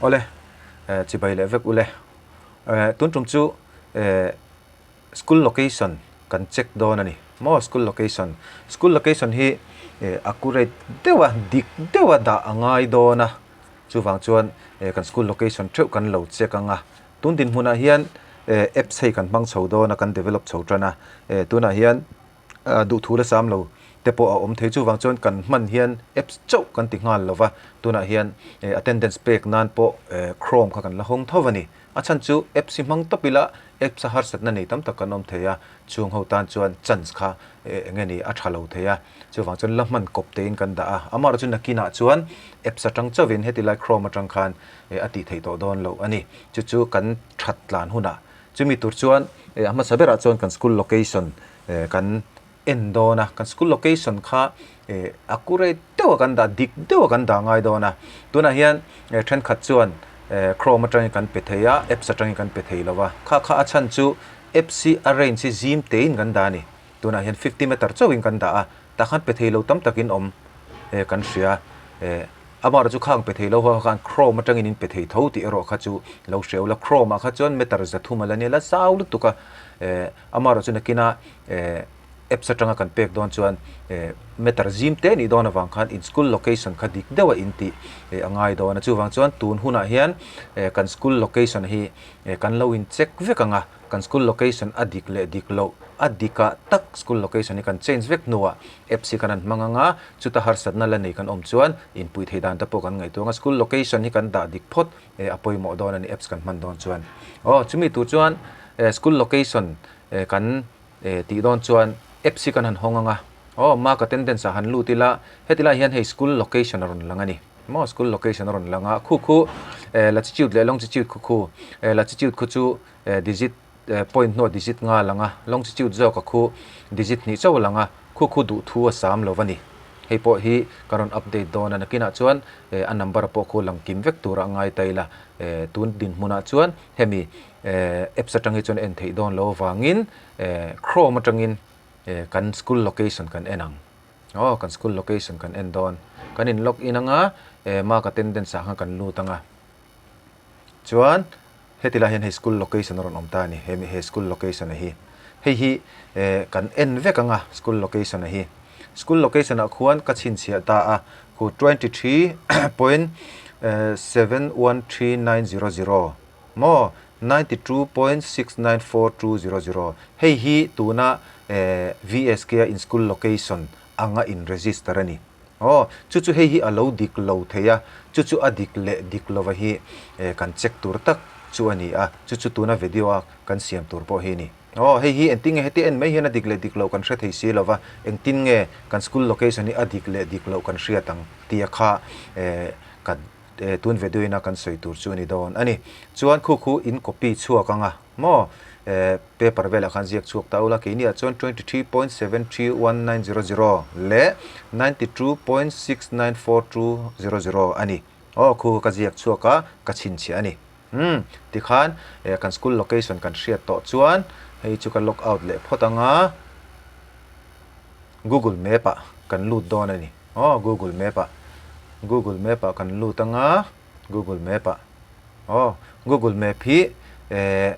Awle, chibai leh vek ule. Tun tum chu school location kan check dawn a ni maw school location. School location hi accurate deuha dik deuha dah a ngai dawn a, chuvang chuan kan school location theuh kan lo check ang a. Tun dinhmunah hian apps hei kan hmang chho dawn a, kan develop chho tan a, tunah hian duhthu la sam lo te pawh a awm thei. Chuvang chuan kan hman hian apps chauh kan ti nghal lo va, tunah hian attendance pek nan pawh Chrome kha kan la hawng tho a ni. A chhan chu apps hi hmang tawp ila apps a harsatna nei tam tak kan awm thei a, chung ho tan chuan chance kha eng nge ni a tha lo thei a, chuvang chuan la hman kawp tein kan dah a. Amaherawhchu nakinah chuan apps atang chauhin heti lai Chrome atang khan a tih theih tawh dawn loh a ni. Chu chu kan that tlan hunah chumi tur chuan a hmasa berah chuan kan school location kan en dawn a, kan school location kha accurate deuh a kan dah, dik deuh a kan dah ngai dawn a. Tunah hian thenkhat chuan Chrome atangin kan pe thei a, apps atangin kan pe thei lo va. Kha kha a chhan chu apps hi a range hi zim tein kan dah a ni. Tunah hian 50 meter chauhin kan dah a, tah khan pe thei lo tam takin awm kan hria. Amaherawhchu chu khang pe thei lo ho khan Chrome atangin in pe thei tho tih erawh kha chu lo hria ula, Chrome ah kha chuan meter 300 a la nia la zau lutuk a. Amaherawhchu nakina apps atanga kan pek dawn chuan meter zim te nih dawn avang khan in school location kha dik deuh a in tih a ngai dawn a. Chuvang chuan tun hunah hian kan school location hi kan lo in check vek ang a, kan school location a dik leh dik loh a dikah tak school location hi kan change vek hnuah apps hi kan han hmang ang a, chuta harsatna la nei kan awm chuan inpuih theih dan te pawh kan ngaihtuah ang a, school location hi kan dah dik phawt a pawimawh dawn a ni apps kan hman dawn chuan. Aw chumi tur chuan school location kan tih dawn chuan apps hi kan han hawng ang a, aw mark attendance ah han lut ila heti lai hian hei school location a rawn lang a ni maw school location a rawn lang a khu khu latitude leh longitude khu khu latitude khu chu digit point hnuah digit nga a lang a longitude zawk a khu digit hnih chauh a lang a khu khu duh thu a sam lo va ni hei pawh hi ka rawn update dawn a nakinah chuan a number pawh khu lang kim vek tur a ngai ta ila tun dinhmunah chuan hemi apps atang hi chuan en theih dawn lo avangin chrome atangin kan school location kan en ang aw kan school location kan en dawn kan in log in anga mark attendance ah khan kan lut anga chuan heti lai hian hei school location a rawn awm ta a ni hemi he school location a hi hei hi kan en vek anga school location a hi school location ah khuan ka chhinchhiah ta a khu 23.713900 Maw? 92.694200 Hei hi tuna VSK a in school location anga in register a ni. Aw, chu chu hei hi a lo dik lo thei a, chu chu a dik leh dik lova hi kan check tur tak chu a ni a, chu chu tuna video a kan siam tur pawh hi a ni. Aw, hei hi engtin nge heti en mai hian a dik leh dik loh kan hre thei si lova, engtin nge kan school location hi a dik leh dik loh kan hriat ang tia kha kan Tun video ina kan sawi tur chu a ni dawn a ni. Chuan khu khu in copy chhuak ang a maw? Paper velah khan ziak chhuak ta ula, keini ah chuan 23.731900 leh 92.694200 a ni. Aw khu kha ka ziak chhuak a, ka chhinchhiah a ni. Umm tikhan kan school location kan hriat tawh chuan hei chu ka log out leh phawt ang a, Google Map ah kan lut dawn a ni. Aw Google Map ah Google Map ah kan lut anga Google Map ah aw Google Map hi eh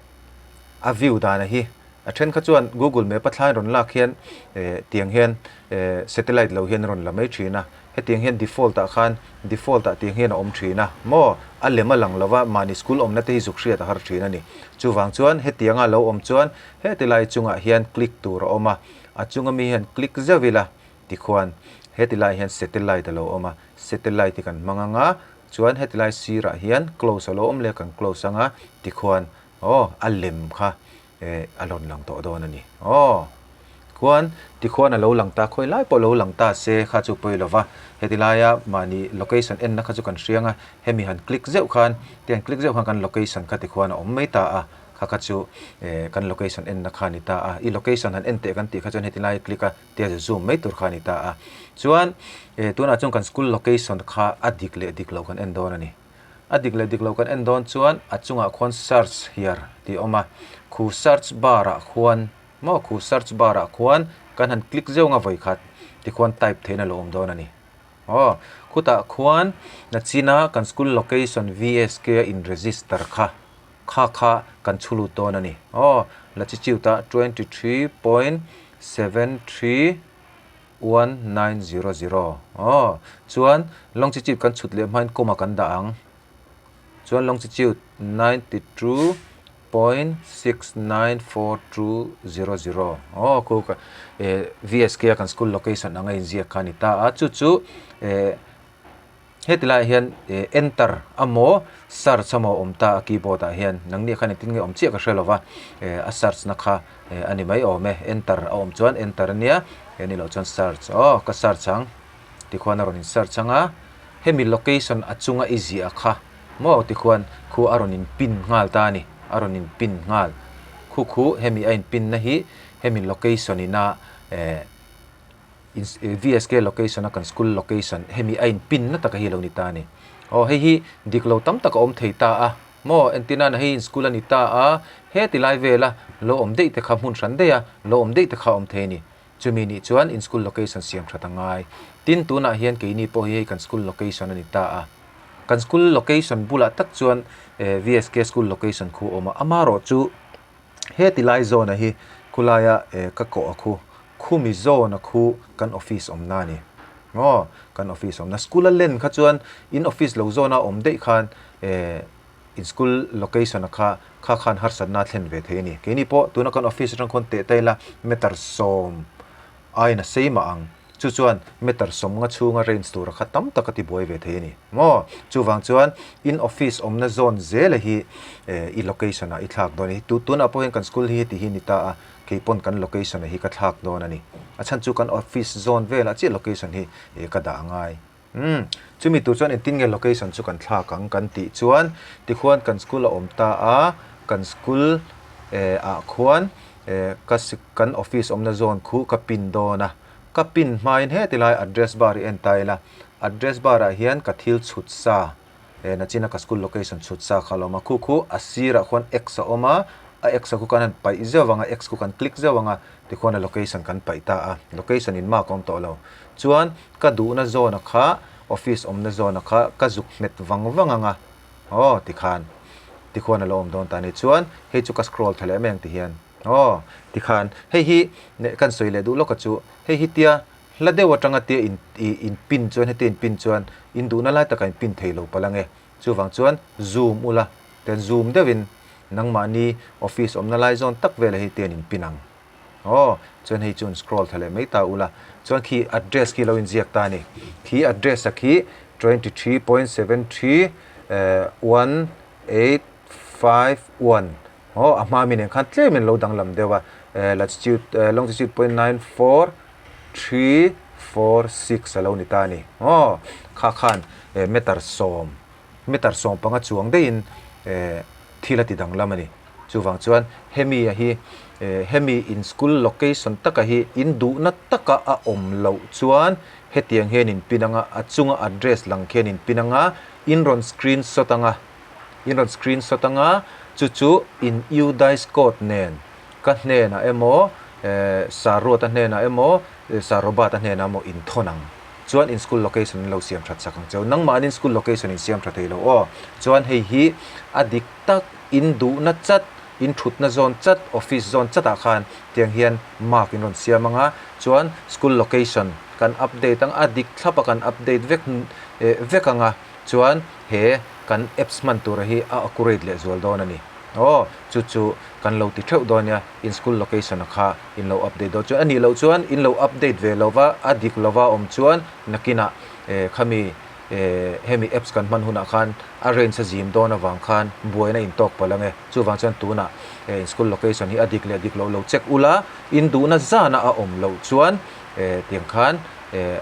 a view dan a hi a then kha chuan Google Map a thlai rawn lak hian eh tiang hian eh satellite lo hian a rawn la mai thin a hetiang hian default ah khan default ah tiang hian a awm thin a maw a lem a lang lova mahni school awmna te hi zuk hriat a har thin a ni chuvang chuan hetianga lo awm chuan heti lai chungah hian click tur a awm a a chunga mi hian click zeuh ila Tikhuan heti lai hian satellite a lo awm a, satellite hi kan hmang ang a, chuan heti lai sirah hian close a lo awm leh a kan close ang a, tikhuan aw a lem kha eh a rawn lang tawh dawn a ni. Aw khuan tikhuan a lo lang ta khawi lai pawh a lo lang ta se kha chu pawi lo va, heti laia mahni location enna kha chu kan hriang a, hemi han click zeuh khan tiang click zeuh khan kan location kha tikhuan a awm mai ta a, kha kha chu eh kan location enna kha a ni ta a, i location han en teh kan tih kha chuan heti lai click a. tia zu zoom mai tur kha a ni ta a. Chuan eh tunah chuan kan school location kha a dik leh dik lo kan en dawn a ni. A dik leh dik lo kan en dawn chuan a chungah khuan search here tih a awm a. Khu search bar ah khuan maw khu search bar ah khuan kan han click zeuh ang a vawikhat tikhuan type theihna lo awm dawn a ni. Aw khu Khutah khuan nachina kan school location VSK a in register kha kha kha kan chhu lut dawn a ni. Aw, latitude ah 23.731900. Aw, chuan longitude kan chhut leh hmain comma kan dah ang. Chuan longitude 92.694200. Aw, khu ka VSK a kan school location anga inziak kha a ni ta a. Chu chu eh Heti laiah hian enter amaw search amaw awm ta a keyboard ah hian nangni khan engtin nge awm chiah ka hre lo va a search na kha a ni mai awm e enter a awm chuan enter ania he ni loh chuan search aw ka search ang tikhuan a rawn in search ang a hemi location a chunga i ziah kha maw tikhuan khu a rawn in pin nghal ta a ni a rawn in pin nghal khu khu hemi a in pin na hi hemi location ina eh. VSK location a kan school location hemi a in pin na taka hi lo ni ta a ni. Aw hei hi dik lo tam tak a awm thei ta a maw entir nan hei in school a ni ta a heti lai vela lo awm daih te kha hmun hran daih a lo awm daih te kha a awm thei a ni. Chumi nih chuan in school location siam that a ngai. Tin tunah hian keini pawh hi hei kan school location a ni ta a. Kan school location bulah tak chuan VSK school location khu a awm a amaherawh chu Heti lai zawn a hi khulaia eh ka kawh a khu, khumi zawn a khu kan office awmna a ni. Aw, kan office awmna. School a len kha chuan in office lo zawna awm daih khan eh in school location a kha kha khan harsatna a thlen ve thei a ni. Keini pawh tuna kan office atang khawn teh ta ila meter sawm aiin a sei mah ang. Chu chuan meter sawmnga chhunga range tura kha tam tak a ti buai ve thei a ni maw? Chuvang chuan in office awmna zone zela hi i location ah i thlak dawn a ni. Tunah pawh hian kan school hi heti hi ni ta a, kei pawn kan location ah hi ka thlak dawn a ni. A chhan chu kan office zone velah chiah location hi ka dah angai. Umm, chumi tur chuan engtin nge location chu kan thlak ang kan tih chuan tikhuan kan school a awm ta a, kan school eh ah khuan eh ka kan office awmna zone khu ka pin dawn a, ka pin hmain heti lai address bar hi en ta ila, address bar ah hian ka thil chhut sa eh nachina ka school location chhut sa kha a lo awm a, khu khu a sirah khuan x a awm a, a x a khu kan han paih zeuh ang a, x khu kan click zeuh ang a, tikhuan a location kan paih ta a, location in mark a awm tawh lo. Chuan ka duhna zawn a kha office awmna zawn a kha ka zuk hmet vang vang ang a, aw tikhan tikhuan a lo awm dawn ta a ni. Chuan hei chu ka scroll tha leh mai ang tihian aw tikhan hei hi kan sawi leh duh lawk a chu hei hi tia hla deuh atanga tia in in pin chuan hetia in pin chuan in duhna lai takah in pin thei lo palh ang e. Chuvang chuan zoom ula tian zoom deuhin nangmahni office awmna lai zawn tak velah hi tian in pin ang. Aw, chuan hei chuan scroll tha leh mai ta ula. Chuan khi address khi lo inziak ta a ni. Khi address a khi 23.73 1851 aw a hma mi nen khan tlem in lo danglam deuh a latitude longitude 0.94346 a lo ni ta a ni. Aw, kha khan meter sawm meter 15 chuang daihin thil a ti danglam a ni. Chuvang chuan hemi a hi hemi in school location taka hi in duhna taka a awm loh chuan hetiang hian in pin anga a chunga address lang khian in pin anga in rawn screenshot anga in rawn screenshot anga chu chu in UDISE code nen ka hnenah emaw Saruata hnenah emaw Sarobata hnenah emaw in thawn ang. Chuan in school location in lo siam that sak ang cheu. Nangmahni in school location in siam tha thei lo aw. Chuan hei hi a dik tak in duhna chat, in thutna zawn chat, office zawn chatah khan tiang hian mark in rawn siam ang a. Chuan school location kan update ang a, dik thlap a kan update vek vek ang a. Chuan he kan apps hman tura hi a accurate leh zual dawn a ni. Aw, chu chu kan lo ti theuh dawn nia, in school location a kha in lo update dawn chuan a nih loh chuan in lo update ve lo va, a dik lova awm chuan nakinah eh khami eh hemi apps kan hman hunah khan a range a zim dawn avang khan buaina in tawk palh ang e. Chuvang chuan tunah eh in school location hi a dik leh dik loh lo check ula, in duhna zana a awm loh chuan eh tiang khan eh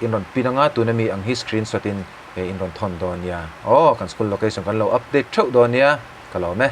in rawn pin anga tuna mi ang hi screenshot in eh in rawn thawn dawn nia. Aw, kan school location kan lo update theuh dawn nia, ka lawm e.